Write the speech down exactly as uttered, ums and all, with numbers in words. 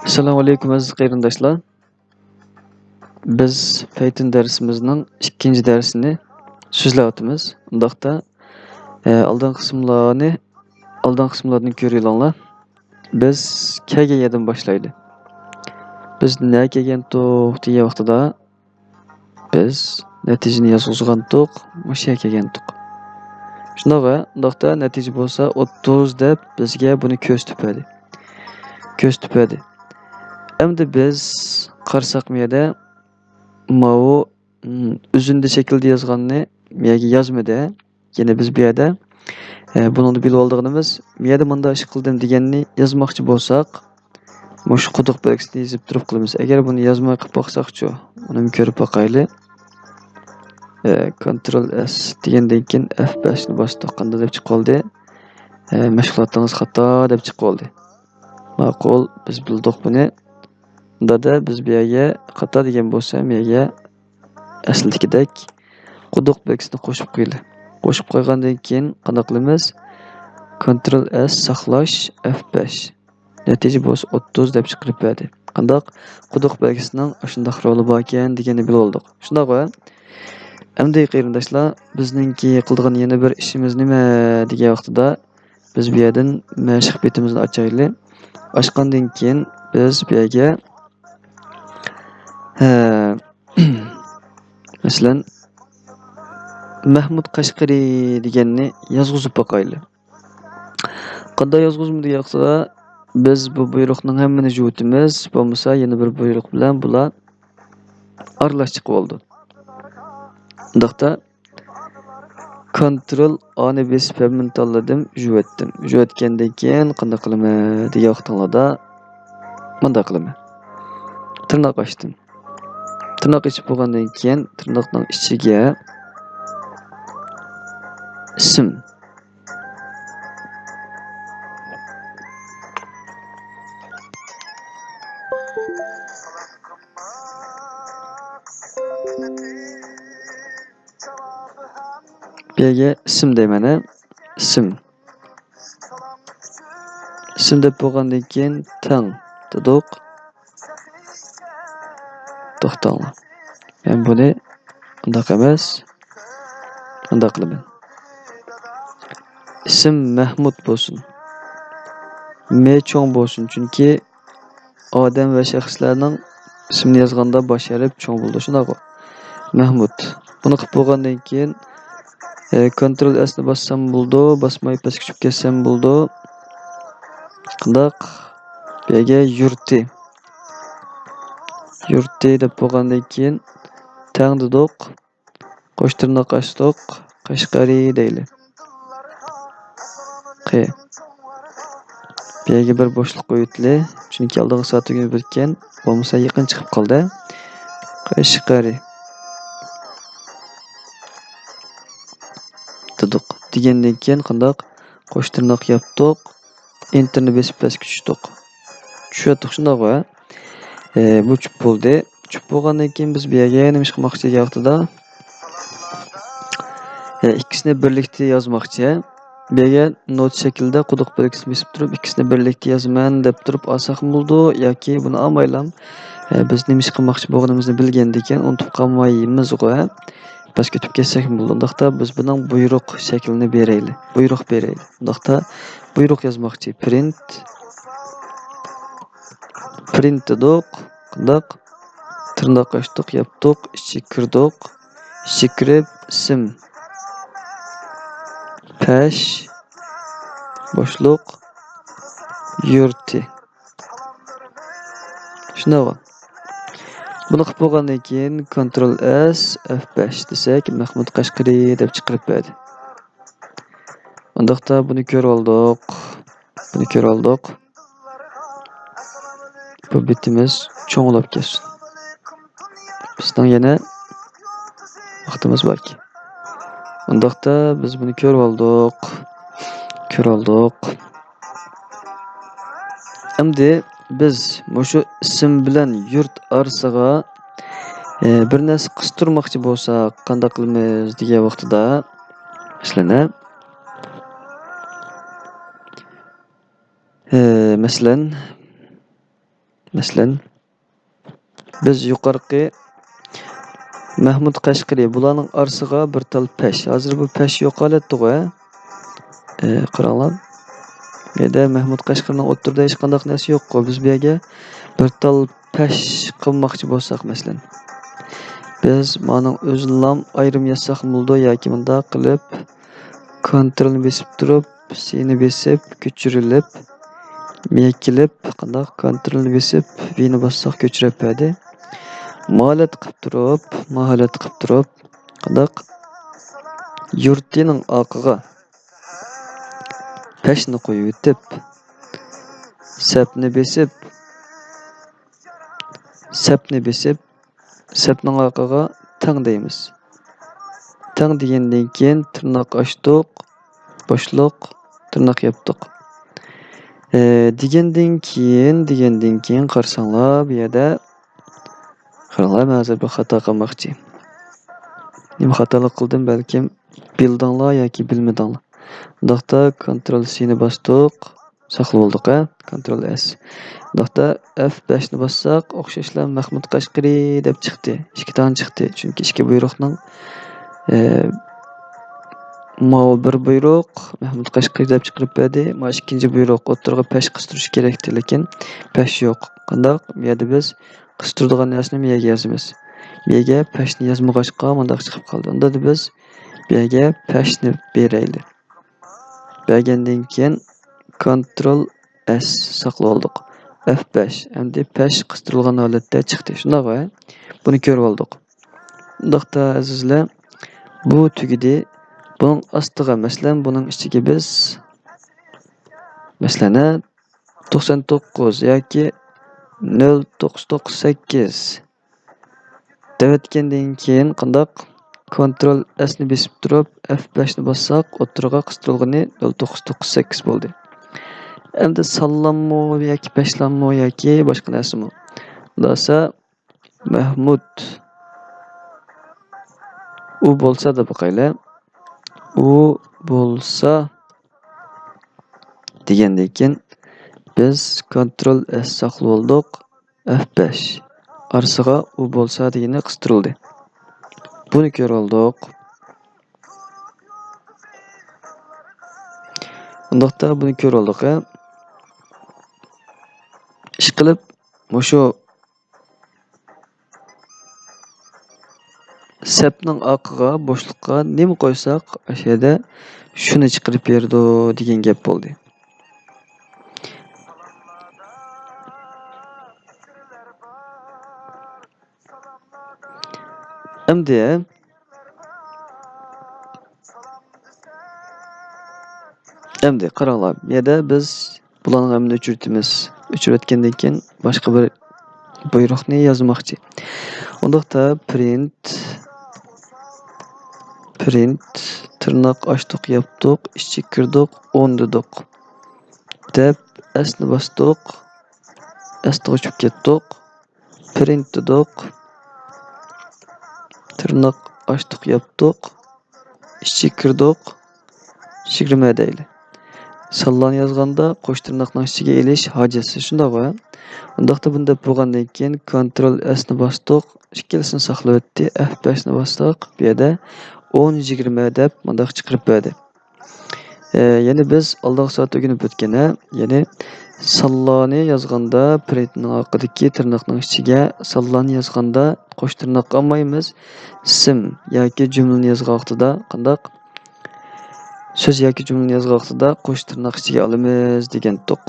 ئەسسالامۇ ئەلەيكۇم، ئەزىز قېرىنداشلار. بىز پەيتۇن دەرسىمىزنىڭ ئىككىنچى دەرسىنى سۆزلەۋاتىمىز. ئۇنداقتا، ئە، ئالدىنقى قىسىملارنى، ئالدىنقى قىسىملاردىن كۆرۈۋېلىڭلار. بىز كەلگەن يەردىن باشلايلى. بىز نەگە كەلگەنتۇق دېگەن ۋاقتىدا، بىز نەتىجىنى يازغۇزغانتۇق، مۇشۇ يەرگە كەلگەنتۇق. شۇنداق ۋە ئۇنداقتا نەتىجە بولسا ئوتتۇز دەپ بىزگە بۇنى كۆرسىتىپ بەردى. كۆرسىتىپ بەردى. ئەمدى بىز قارىساق، بۇ يەردە ماۋۇ، م، ئۈزۈندە شەكىلدە يازغاننى بۇ يەرگە يازمىدى. يەنى بىز بۇ يەردە، ئە، بۇنىڭدا بىلىۋالىدىغىنىمىز، بۇ يەردە مۇنداق ئىش قىلدىم دېگەننى يازماقچى بولساق، مۇشۇ قۇدۇق بەلگىسىنى يېزىپ تۇرۇپ قىلىمىز. ئەگەر بۇنى يازماي قىلىپ باقساقچۇ؟ ئۇنىمۇ كۆرۈپ باقايلى. ئە، كونترول ئېس دېگەندىن كېيىن ئەف بەشنى باستۇق. قانداق دەپ چىقىۋالدى؟ ئە، مەشغۇلاتىڭىز خاتا دەپ چىقىۋالدى. ماقۇل، بىز بىلدۇق بۇنى. دادا، بىز بۇ يەرگە خاتا دېگەن بولسا، بۇ يەرگە ئەسلىدىكىدەك قۇدۇق بەلگىسىنى قوشۇپ قويىلى. قوشۇپ قويغاندىن كېيىن قانداق قىلىمىز؟ كونترول ئېس ساقلاش، ئەف بەش. نەتىجە بولسا ئوتتۇز دەپ چىقىرىپ بەردى. قانداق؟ قۇدۇق بەلگىسىنىڭ ئاشۇنداق رولى باركەن دېگەننى بىلىۋالدۇق. شۇنداققۇ؟ ئەمدى قېرىنداشلار، بىزنىڭكى قىلىدىغان يەنە بىر ئىشىمىز نېمە دېگەن ۋاقتىدا، بىز بۇ يەردىن مەشىق بېتىمىزنى ئاچايلى. ئاچقاندىن كېيىن بىز بۇ يەرگە، ھە، مەسىلەن، مەھمۇد قەشقىرى دېگەننى يازغۇزۇپ باقايلى. قانداق يازغۇزما دېگەن ۋاقتىدا، بىز بۇ بۇيرۇقنىڭ ھەممىنى يۇتىمىز، بولمىسا يەنە بىر بۇيرۇق بىلەن بۇلار ئارىلاش چىقىۋالىدۇ. ئۇنداقتا كونترول ئانى بېسىپ ھەممىنى تاللىدىم، يۇۋەتتىم. يۇۋەتكەندىن كېيىن قانداق قىلىمەن دېگەن ۋاقتىڭلاردا مۇنداق قىلىمەن. تىرناق ئاچتىم. تىرناق ئېچىپ بولغاندىن كېيىن تىرناقنىڭ ئىچىگە ئىسىم. بۇ يەرگە ئىسىم دەيمەن، ھە؟ ئىسىم. ئىسىم دەپ بولغاندىن كېيىن تەڭ دېدۇق. توختاڭلار. مەن بۇنى ئۇنداق ئەمەس، ئۇنداق قىلىمەن. ئىسىم مەھمۇد بولسۇن. مې چوڭ بولسۇن، چۈنكى ئادەم ۋە شەخسلەرنىڭ ئىسمىنى يازغاندا باش ھەرپ چوڭ بولىدۇ، شۇنداققۇ؟ مەھمۇد. بۇنى قىلىپ بولغاندىن كېيىن، ئە، كونترول ئېسنى باسسام بولىدۇ، باسماي پەسكە چۈشۈپ كەتسەم بولىدۇ. قانداق؟ بۇ يەرگە يۇرتى. يۇرتى دەپ بولغاندىن كېيىن تەڭ دېدۇق. قوش تىرناق ئاچتۇق. قەشقەرى دەيلى. قى. بۇ يەرگە بىر بوشلۇق قويۇۋېتىلى. چۈنكى ئالدىنقى ساتىگىمىز بىر ئىكەن. بولمىسا يېقىن چىقىپ قالدى. قەشقەرى. دېدۇق. دېگەندىن كېيىن قانداق؟ قوش تىرناق ياپتۇق. ئېنتېرنى بېسىپ پەسكە چۈشتۇق. چۈشۈۋەتتۇق، شۇنداققۇ؟ ئە، بۇ چۈپ بولدى. چۈپ بولغاندىن كېيىن بىز بۇ يەرگە نېمە ئىش قىلماقچى دېگەن ۋاقتىدا، ئە، ئىككىسىنى بىرلىكتە يازماقچى. بۇ يەرگە نوت شەكلىدە قۇدۇق بەلگىسىنى بېسىپ تۇرۇپ، ئىككىسىنى بىرلىكتە يازىمەن دەپ تۇرۇپ ئالساقمۇ بولىدۇ، ياكى بۇنى ئالمايلام، ئە، بىز نېمە ئىش قىلماقچى بۆلگىنىمىزنى بىلگەندىكىن ئۇنتۇپ قالمايمىزغۇ، ھە؟ پەسكە ئۆتۈپ كەتسەكمۇ بولىدۇ. ئۇنداقتا بىز بۇنىڭ بۇيرۇق شەكلىنى بېرەيلى. بۇيرۇق بېرەيلى. ئۇنداقتا بۇيرۇق يازماقچى. پرىنت. پرىنت دېدۇق. قانداق؟ تىرناق ئاچتۇق، ياپتۇق، ئىچىگە كىردۇق. ئىچىگە كىرىپ، ئىسىم. پەش. بوشلۇق. يۇرتى. شۇنداققۇ؟ بۇنى قىلىپ بولغاندىن كېيىن كونترول ئېس، ئەف بەش دېسەك، مەھمۇد قەشقىرى دەپ چىقىرىپ بەردى. ئۇنداقتا بۇنى كۆرۈۋالدۇق. بۇنى كۆرۈۋالدۇق. بۇ بېتىمىز چوڭلاپ كەتسۇن. بىزنىڭ يەنە ۋاقتىمىز باركەن. ئۇنداقتا بىز بۇنى كۆرۈۋالدۇق. كۆرۈۋالدۇق. ئەمدى بىز مۇشۇ ئىسىم بىلەن يۇرت ئارىسىغا، ئە، بىر نەرسە قىستۇرماقچى بولساق، قانداق قىلىمىز دېگەن ۋاقتىدا، مەسىلەن، ئە، مەسىلەن، مەسىلەن، بىز يۇقىرىقى مەھمۇد قەشقىرى، بۇلارنىڭ ئارىسىغا بىر تال پەش. ھازىر بۇ پەش يوق ھالەتتىغۇ، ھە؟ ئە، قاراڭلار. بۇ يەردە مەھمۇد قەشقىرىنىڭ ئوتتۇرىدا ھېچقانداق نەرسە يوققۇ. بىز بۇ يەرگە بىر تال پەش قىلماقچى بولساق، مەسىلەن، بىز مانىڭ ئۆزىنىلا ئايرىم يازساق بولىدۇ ياكى مۇنداق قىلىپ، كونترولنى بېسىپ تۇرۇپ، سىنى بېسىپ، كۆچۈرۈلۈپ، مېيەككىلىپ، قانداق كونترولنى بېسىپ، ۋىنى باسساق كۆچۈرۈپ بەردى. ماھالەت قىلىپ تۇرۇپ، ماھالەت قىلىپ تۇرۇپ، قانداق يۇرتىنىڭ ئاقىغا پەشنى قويۇۋېتىپ، سەپنى بېسىپ، سەپنى بېسىپ، سەپنىڭ ئارقىغا تەڭ دەيمىز. تەڭ دېگەندىن كېيىن تىرناق ئاچتۇق، بوشلۇق، تىرناق ياپتۇق. ئە، دېگەندىن كېيىن، دېگەندىن كېيىن قارىساڭلار، بۇ يەردە، قاراڭلار، مەن ھازىر بىر خاتا قىلماقچى. نېمە خاتالىق قىلدىم؟ بەلكىم بىلدىڭلار ياكى بىلمىدىڭلار. بۇنداقتا كونترول سىنى باستۇق. ساقلىۋالدۇق، ھە؟ كونترول ئەس. بۇنداقتا ئەف بەشنى باسساق، ئوخشاشلا مەھمۇد قەشقىرى دەپ چىقتى. ئىككى دانە چىقتى. چۈنكى ئىككى بۇيرۇقنىڭ، ئە، ماۋۇ بىر بۇيرۇق مەھمۇد قەشقىرى دەپ چىقىرىپ بەردى. ماۋۇ ئىككىنچى بۇيرۇق ئوتتۇرىغا پەش قىستۇرۇش كېرەكتى، لېكىن پەش يوق. قانداق؟ بۇ يەردە بىز قىستۇرىدىغان نەرسىنى بۇ يەرگە يازىمىز. بۇ يەرگە پەشنى يازمىغاچقا، مۇنداق چىقىپ قالدى. ئۇندا بىز بۇ يەرگە پەشنى بېرەيلى. بەرگەندىن كېيىن كونترول ئەس ساقلىۋالدۇق. ئەف بەش ئەمدى پەش قىستۇرۇلغان ھالەتتە چىقتى. شۇنداقغۇ، ھە؟ بۇنى كۆرۈۋالدۇق. ئۇنداقتا ئەزىزلەر، بۇ تۈگىدى. بۇنىڭ ئاستىغا، مەسىلەن، بۇنىڭ ئىچىگە بىز، مەسىلەن، ھە، توقسان توققۇز ياكى نۆل توققۇز توققۇز سەككىز دەۋەتكەندىن كېيىن قانداق؟ كونترول ئەسنى بېسىپ تۇرۇپ، ئەف بەشنى باسساق، ئوتتۇرىغا قىستۇرۇلغىنى نۆل توققۇز توققۇز سەككىز بولدى. ئەمدى سانلاممۇ ياكى پەشلاممۇ ياكى باشقا نەرسىمۇ؟ خۇلاسە، مەھمۇد ئۇ بولسا دەپ باقايلى. ئۇ بولسا دېگەندىن كېيىن بىز كونترول ئەس ساقلىۋالدۇق. ئەف بەش ئارىسىغا ئۇ بولسا دېگىنى قىستۇرۇلدى. بۇنى كۆرۈۋالدۇق. ئۇنداقتا بۇنى كۆرۈۋالدۇق، ھە؟ ئىشقىلىپ، مۇشۇ سەپنىڭ ئارقىغا، بوشلۇققا نېمە قويساق، ئاشۇ يەردە شۇنى چىقىرىپ بېرىدۇ دېگەن گەپ بولدى. ئەمدى، ئەمدى قاراڭلار، بۇ يەردە بىز بۇلارنىڭ ھەممىنى ئۆچۈرتىمىز. ئۆچۈرۈۋەتكەندىن كېيىن باشقا بىر بۇيرۇقنى يازماقچى. ئۇنداقتا پرىنت، پرىنت، تىرناق ئاچتۇق، ياپتۇق، ئىچىگە كىردۇق، ئون دېدۇق. دەپ ئەسنى باستۇق، ئەستىغا ئۆچۈپ كەتتۇق. پرىنت دېدۇق. تىرناق ئاچتۇق، ياپتۇق. ئىچىگە كىردۇق. يىگىرمە دەيلى. سانلارنى يازغاندا قوش تىرناقنىڭ ئىچىگە ئېلىش ھاجەتسىز، شۇنداقغۇ؟ ئۇنداقتا بۇنى دەپ بولغاندىن كېيىن كونترول ئەسنى باستۇق. ئىككىلىسىنى ساقلىۋەتتى. ئەف بەشنى باستۇق. بۇ يەردە ئون، يىگىرمە دەپ مۇنداق چىقىرىپ بەردى. ئە، يەنى بىز ئالدىنقى سائەتتە ئۆگىنىپ ئۆتكەن، ھە؟ يەنى سانلارنى يازغاندا پرىنتنىڭ ئارقىدىكى تىرناقنىڭ ئىچىگە سانلارنى يازغاندا قوش تىرناققا ئالمايمىز. ئىسىم ياكى جۈملىنى يازغان ۋاقتىدا قانداق؟ سۆز ياكى جۈملىنى يازغان ۋاقتىدا قوش تىرناق ئىچىگە ئالىمىز دېگەنتۇق.